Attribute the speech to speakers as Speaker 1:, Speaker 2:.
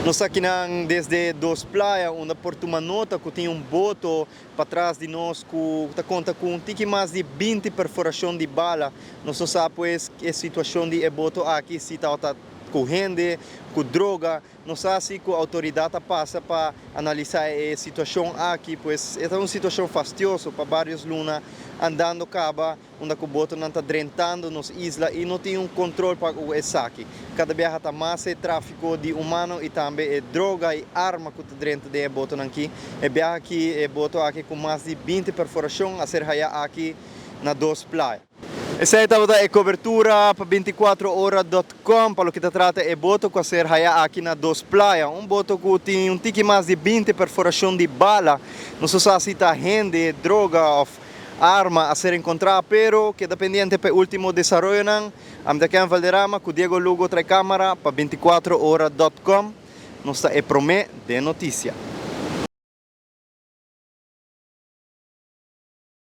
Speaker 1: Nos ta akinan desde Dos Playa unda por tuma nota ku tin un boto patras di nos ku ta konta ku un tiki mas di 20 perforashon di bala. Nos no sa pues e situashon di e boto aki, si tabata ku hende, ku droga. Nos sa si ku outoridat a pasa pa analisá e situashon aki, pues e ta un situashon fastioso pa barios luna andando kaba unda ku botonan ta drentando nos isla i no tin un kontrol pa ku esaki. Kada biaha ta mas e tráfiko di humano i tambe e droga i arma ku ta drenta den e botonan aki. E biaha aki e boto aki ku mas di 20 perforashon a ser haya aki na Dos Playa. Esei tabata e kobertura pa 24ora.com pa loke ta trata e boto ku a ser haya aki na Dos Playa. Un boto ku tin un tiki mas di 20 perforashon di bala. Nos no sa si ta hende, droga òf arma a ser enkontrá, pero keda pendiente pa e último desaroyonan. Ami ta Ken Valderrama ku Diego Lugo trae kámara pa 24ora.com. Nos ta e promé den notisia.